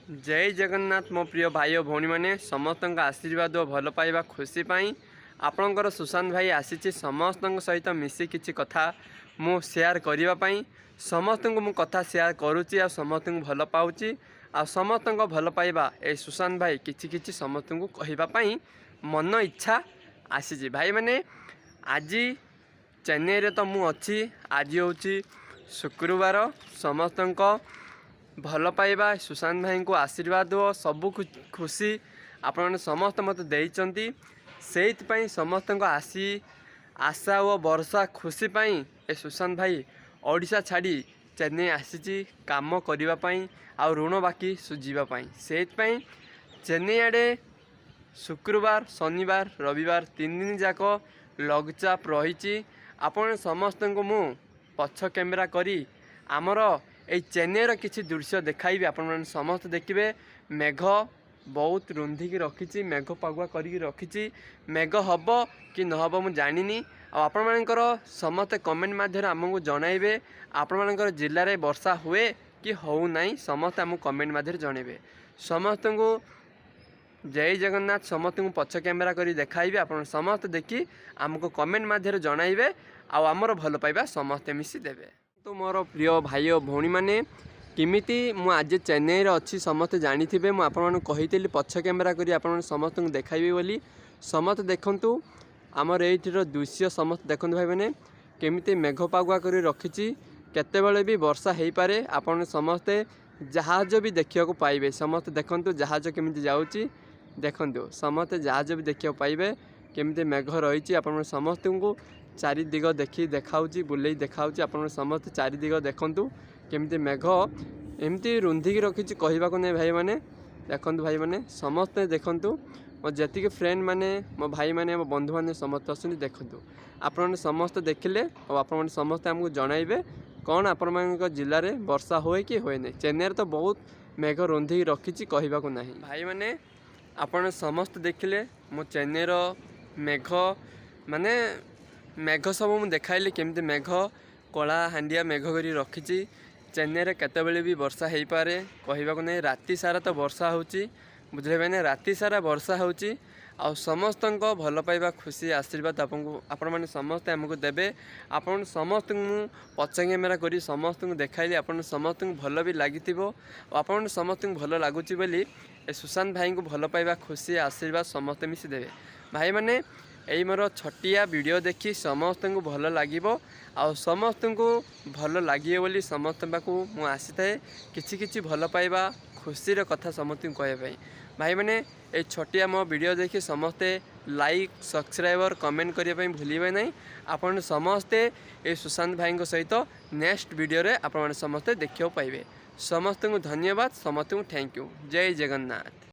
ଜୟ ଜଗନ୍ନାଥ ମୋ ପ୍ରିୟ ଭାଇ ଓ ଭଉଣୀମାନେ। ସମସ୍ତଙ୍କ ଆଶୀର୍ବାଦ ଓ ଭଲ ପାଇବା, ଖୁସି ପାଇଁ ଆପଣଙ୍କର ସୁଶାନ୍ତ ଭାଇ ଆସିଛି ସମସ୍ତଙ୍କ ସହିତ ମିଶି କିଛି କଥା ମୁଁ ସେୟାର କରିବା ପାଇଁ। ସମସ୍ତଙ୍କୁ ମୁଁ କଥା ସେୟାର କରୁଛି ଆଉ ସମସ୍ତଙ୍କୁ ଭଲ ପାଉଛି। ଆଉ ସମସ୍ତଙ୍କ ଭଲ ପାଇବା ଏ ସୁଶାନ୍ତ ଭାଇ କିଛି କିଛି ସମସ୍ତଙ୍କୁ କହିବା ପାଇଁ ମନ ଇଚ୍ଛା ଆସିଛି। ଭାଇମାନେ, ଆଜି ଚେନ୍ନାଇରେ ତ ମୁଁ ଅଛି। ଆଜି ହେଉଛି ଶୁକ୍ରବାର। ସମସ୍ତଙ୍କ ଭଲ ପାଇବା, ସୁଶାନ୍ତ ଭାଇଙ୍କୁ ଆଶୀର୍ବାଦ ଓ ସବୁ ଖୁସି ଆପଣମାନେ ସମସ୍ତେ ମୋତେ ଦେଇଛନ୍ତି। ସେଇଥିପାଇଁ ସମସ୍ତଙ୍କ ଆଶା ଓ ବର୍ଷା ଖୁସି ପାଇଁ ଏ ସୁଶାନ୍ତ ଭାଇ ଓଡ଼ିଶା ଛାଡ଼ି ଚେନ୍ନାଇ ଆସିଛି କାମ କରିବା ପାଇଁ ଆଉ ଋଣ ବାକି ସୁଝିବା ପାଇଁ। ସେଇଥିପାଇଁ ଚେନ୍ନାଇ ଆଡ଼େ ଶୁକ୍ରବାର, ଶନିବାର, ରବିବାର 3 ଦିନ ଯାକ ଲଘୁଚାପ ରହିଛି। ଆପଣ ସମସ୍ତଙ୍କୁ ମୁଁ ପଛ କ୍ୟାମେରା କରି ଆମର ଏଇ ଚେନ୍ନାଇର କିଛି ଦୃଶ୍ୟ ଦେଖାଇବି। ଆପଣମାନେ ସମସ୍ତେ ଦେଖିବେ। ମେଘ ବହୁତ ରୁନ୍ଧିକି ରଖିଛି, ମେଘ ପାଗୁଆ କରିକି ରଖିଛି। ମେଘ ହେବ କି ନ ହେବ ମୁଁ ଜାଣିନି। ଆଉ ଆପଣମାନଙ୍କର ସମସ୍ତେ କମେଣ୍ଟ ମାଧ୍ୟମରେ ଆମକୁ ଜଣାଇବେ, ଆପଣମାନଙ୍କର ଜିଲ୍ଲାରେ ବର୍ଷା ହୁଏ କି ହେଉନାହିଁ। ସମସ୍ତେ ଆମକୁ କମେଣ୍ଟ ମାଧ୍ୟମରେ ଜଣାଇବେ। ସମସ୍ତଙ୍କୁ ଜୟ ଜଗନ୍ନାଥ। ସମସ୍ତଙ୍କୁ ପଛ କ୍ୟାମେରା କରି ଦେଖାଇବି। ଆପଣ ସମସ୍ତେ ଦେଖି ଆମକୁ କମେଣ୍ଟ ମାଧ୍ୟମରେ ଜଣାଇବେ ଆଉ ଆମର ଭଲ ପାଇବା ସମସ୍ତେ ମିଶି ଦେବେ। ତ ମୋର ପ୍ରିୟ ଭାଇ ଓ ଭଉଣୀମାନେ, କେମିତି ମୁଁ ଆଜି ଚେନ୍ନାଇରେ ଅଛି ସମସ୍ତେ ଜାଣିଥିବେ। ମୁଁ ଆପଣମାନଙ୍କୁ କହିଥିଲି ପଛ କ୍ୟାମେରା କରି ଆପଣମାନେ ସମସ୍ତଙ୍କୁ ଦେଖାଇବି ବୋଲି। ସମସ୍ତେ ଦେଖନ୍ତୁ ଆମର ଏଇଠିର ଦୃଶ୍ୟ। ସମସ୍ତେ ଦେଖନ୍ତୁ ଭାଇମାନେ, କେମିତି ମେଘ ପାଗୁଆ କରି ରଖିଛି। କେତେବେଳେ ବି ବର୍ଷା ହେଇପାରେ। ଆପଣ ସମସ୍ତେ ଜାହାଜ ବି ଦେଖିବାକୁ ପାଇବେ। ସମସ୍ତେ ଦେଖନ୍ତୁ ଜାହାଜ କେମିତି ଯାଉଛି। ଦେଖନ୍ତୁ, ସମସ୍ତେ ଜାହାଜ ବି ଦେଖିବାକୁ ପାଇବେ। କେମିତି ମେଘ ରହିଛି, ଆପଣ ସମସ୍ତଙ୍କୁ ଚାରି ଦିଗ ଦେଖି ଦେଖାଉଛି, ବୁଲେଇ ଦେଖାଉଛି। ଆପଣ ସମସ୍ତେ ଚାରି ଦିଗ ଦେଖନ୍ତୁ, କେମିତି ମେଘ ଏମିତି ରୁନ୍ଧିକି ରଖିଛି, କହିବାକୁ ନାହିଁ। ଭାଇମାନେ ଦେଖନ୍ତୁ, ଭାଇମାନେ ସମସ୍ତେ ଦେଖନ୍ତୁ। ମୋ ଯେତିକି ଫ୍ରେଣ୍ଡ ମାନେ, ମୋ ଭାଇମାନେ, ମୋ ବନ୍ଧୁମାନେ ସମସ୍ତେ ଅଛନ୍ତି, ଦେଖନ୍ତୁ। ଆପଣମାନେ ସମସ୍ତେ ଦେଖିଲେ ଆଉ ଆପଣମାନେ ସମସ୍ତେ ଆମକୁ ଜଣାଇବେ କ'ଣ ଆପଣମାନଙ୍କ ଜିଲ୍ଲାରେ ବର୍ଷା ହୁଏ କି ହୁଏ ନାହିଁ। ଚେନ୍ନାଇରେ ତ ବହୁତ ମେଘ ରୁନ୍ଧିକି ରଖିଛି, କହିବାକୁ ନାହିଁ। ଭାଇମାନେ, ଆପଣ ସମସ୍ତେ ଦେଖିଲେ ମୋ ଚେନ୍ନାଇର ମେଘ, ମାନେ ମେଘ ସବୁ ମୁଁ ଦେଖାଇଲି, କେମିତି ମେଘ କଳା ହାଣ୍ଡିଆ ମେଘ କରି ରଖିଛି। ଚେନ୍ନାଇରେ କେତେବେଳେ ବି ବର୍ଷା ହେଇପାରେ, କହିବାକୁ ନାହିଁ। ରାତି ସାରା ତ ବର୍ଷା ହେଉଛି, ବୁଝିଲେ ଭାଇନା? ରାତି ସାରା ବର୍ଷା ହେଉଛି। ଆଉ ସମସ୍ତଙ୍କ ଭଲ ପାଇବା, ଖୁସି, ଆଶୀର୍ବାଦ ଆପଣଙ୍କୁ ଆପଣମାନେ ସମସ୍ତେ ଆମକୁ ଦେବେ। ଆପଣ ସମସ୍ତଙ୍କୁ ମୁଁ ପଛ କ୍ୟାମେରା କରି ସମସ୍ତଙ୍କୁ ଦେଖାଇଲି। ଆପଣ ସମସ୍ତଙ୍କୁ ଭଲ ବି ଲାଗିଥିବ। ଆଉ ଆପଣ ସମସ୍ତଙ୍କୁ ଭଲ ଲାଗୁଛି ବୋଲି ଏ ସୁଶାନ୍ତ ଭାଇଙ୍କୁ ଭଲ ପାଇବା, ଖୁସି, ଆଶୀର୍ବାଦ ସମସ୍ତେ ମିଶି ଦେବେ। ଭାଇମାନେ, ଏଇ ମୋର ଛୋଟିଆ ଭିଡ଼ିଓ ଦେଖି ସମସ୍ତଙ୍କୁ ଭଲ ଲାଗିବ ଆଉ ସମସ୍ତଙ୍କୁ ଭଲ ଲାଗିବ ବୋଲି ସମସ୍ତଙ୍କ ପାଖକୁ ମୁଁ ଆସିଥାଏ କିଛି କିଛି ଭଲ ପାଇବା, ଖୁସିର କଥା ସମସ୍ତଙ୍କୁ କହିବା ପାଇଁ। ଭାଇମାନେ, ଏଇ ଛୋଟିଆ ମୋ ଭିଡ଼ିଓ ଦେଖି ସମସ୍ତେ ଲାଇକ୍, ସବସ୍କ୍ରାଇବର, କମେଣ୍ଟ କରିବା ପାଇଁ ଭୁଲିବେ ନାହିଁ। ଆପଣ ସମସ୍ତେ ଏଇ ସୁଶାନ୍ତ ଭାଇଙ୍କ ସହିତ ନେକ୍ସଟ ଭିଡ଼ିଓରେ ଆପଣମାନେ ସମସ୍ତେ ଦେଖିବାକୁ ପାଇବେ। ସମସ୍ତଙ୍କୁ ଧନ୍ୟବାଦ, ସମସ୍ତଙ୍କୁ thank you. Jay Jagannath.